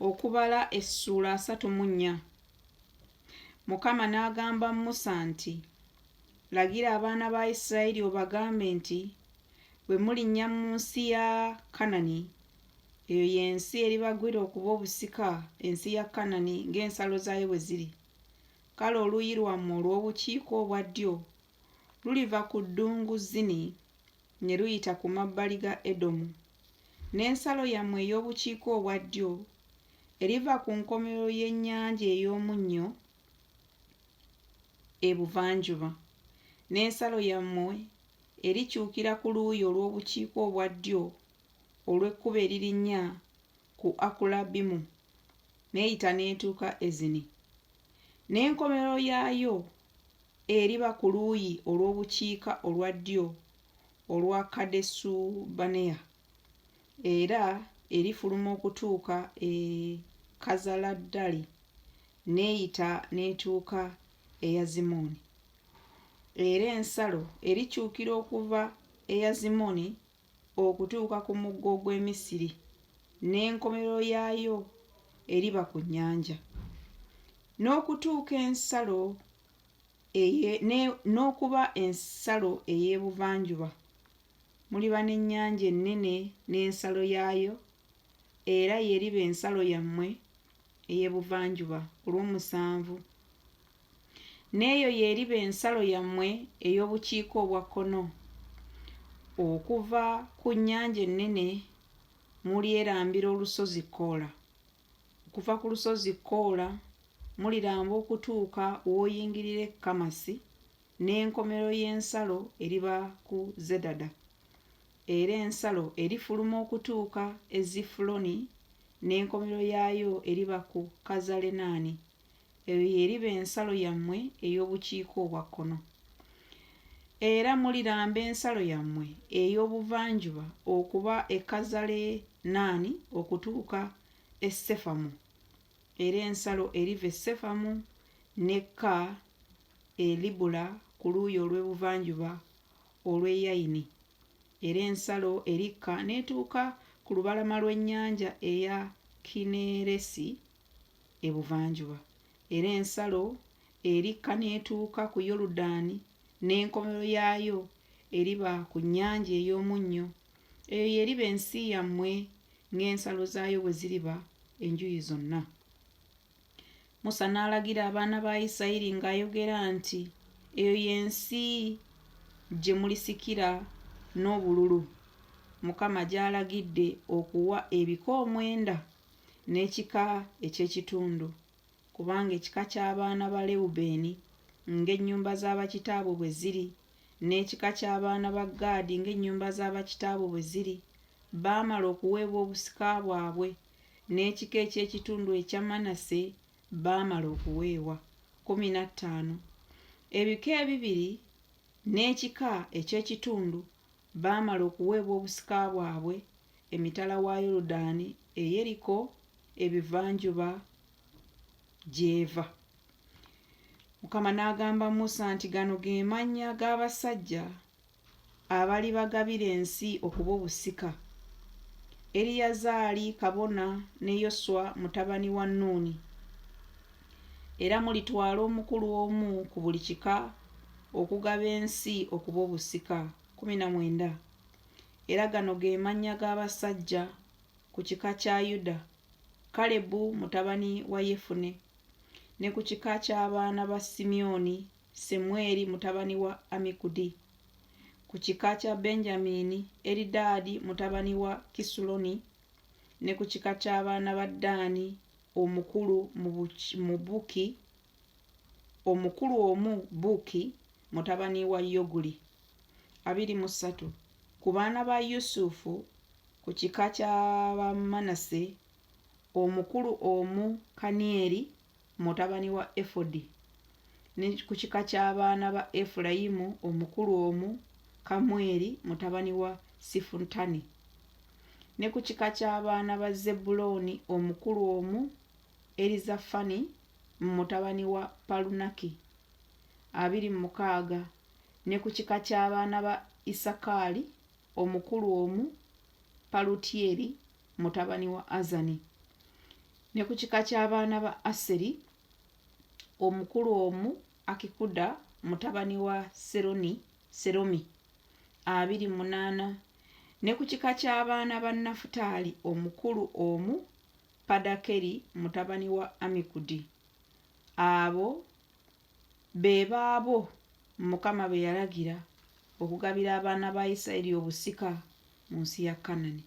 Okubala essuula 34. Mukama n'agamba Musa nti, Lagira abaana ba Isirayiri obagambe nti, Bwe mulinnya mu nsi ya Kanani, eyo y'ensi eribagwira okuba obusika, ensi ya Kanani ng'ensalo zaayo bwe ziri. Kale oluuyi lwammwe olw'obukiika obwa ddyo luliva ku ddungu Zini ne luyita ku mabbali ga Edomu. N'ensalo yammwe ey'obukiika obwa ddyo eriva ku nkomerero y'Ennyanja ey'Omunnyo ebuvanjuba, n'ensalo yammwe erikyukira ku luuyi olw'obukiika obwa ddyo olw'ekkubo eririnnya ku Akulabimu, n'eyita n'etuuka e Zini. N'enkomerero yaayo eriba ku luuyi olw'obukiika olwa ddyo olwa Kadesubanea, era erifuluma okutuuka e Kazaladdali, n'eyita n'etuuka e Yazimoni. Era ensalo erikyukira okuva e Yazimoni okutuuka ku mugga ogw'e Misiri, n'enkomerero yaayo eriba ku nnyanja. N'okutuuka ensalo eye, ne, n'okuba ensalo ey'ebuvanjuba, muliba n'ennyanja ennene n'ensalo yaayo, era y'eriba ensalo yammwe ey'ebuvanjuba. Olw'omusanvu. N'eyo y'eriba ensalo yammwe ey'obukiika obwa kkono. Okuva ku nnyanja ennene mulyerambira olusozi Koola. Okuva ku lusozi Koola muliramba okutuuka w'oyingirira e Kamasi, n'enkomerero y'ensalo eriba ku Zedada. Era ensalo erifuluma okutuuka e Zifuloni, n'enkomerero yaayo eriba ku Kazalenani. Eyo y'eriba ensalo yammwe ey'obukiika obwa kkono. Era muliramba ensalo yammwe ey'obuvanjuba okuba e Kazalenaani okutuuka e Sefamu. Era ensalo eriva e Sefamu n'ekka e Libula ku luuyi olw'ebuvanjuba olw'e Yayini. Era ensalo erikka n'etuuka ku lubalama lw'ennyanja eya Kinneresi ebuvanjuba. Era ensalo erikka n'etuuka ku Yoludaani, n'enkomerero yaayo eriba ku Nnyanja ey'Omunnyo. Eyo y'eriba ensi yammwe ng'ensalo zaayo bwe ziriba enjuyi zonna. Musa n'alagira abaana ba Isirayiri ng'ayogera nti, Eyo y'ensi gye mulisikira n'obululu, Mukama gy'alagidde okuwa ebika omwenda n'ekika eky'ekitundu, kubanga ekika ky'abaana ba Lewubeeni ng'ennyumba za bakitaabwe bwe ziri, n'ekika ky'abaana ba Gaadi ng'ennyumba za bakitaabwe bwe ziri, baamala okuweebwa obusika bwabwe, n'ekika eky'ekitundu ekya Manase baamala okuweebwa. 15 Ebika ebibiri n'ekika eky'ekitundu baamala okuweebwa obusika bwabwe emitala wa Yoludaani e Yeriko ebivanjuba gy'eva. Mukama n'agamba Musa nti, Gano ge mannya g'abasajja abalibagabira ensi okuba obusika, Eriyazaali kabona ne Yoswa mutabani wa Nuuni. Era mulitwala omukulu omu ku buli kika okugaba ensi okuba obusika. 19 Era gano ge mannya g'abasajja, ku kika kya Yuda, Kalebu mutabani wa Yefune, ne ku kika ky'abaana ba Simyoni, Semweri mutabani wa Amikudi, ku kika kya Benyamini, Eridaadi mutabani wa Kisuloni, ne ku kika ky'abaana ba Ddaani, omukulu mu Buki, omukulu omu Buki mutabani wa Yoguli. 23 ku baana ba Yusufu, ku kika ky'Abamanase, omukulu omu Kanieri mutabani wa Efodi, ne ku kika ky'abaana ba Efulayimu, omukulu omu Kamweri mutabani wa Sifutani, ne ku kika ky'abaana ba Zebbulooni, omukulu omu Erizafani mutabani wa Palunaki, 26 ne ku kika ky'abaana ba Isakaali, omukulu omu Palutyeri mutabani wa Azani. Ne ku kika ky'abaana ba Aseri omukulu omu Akikuda mutabani wa Seroni, Seromi, 28. Ne ku kika ky'abaana ba Nafutaali omukulu omu Padakeri mutabani wa Amikudi. Abo be baabo Mukama be yalagira okugabira abaana ba Isiraeri obusika mu nsi ya Kanani.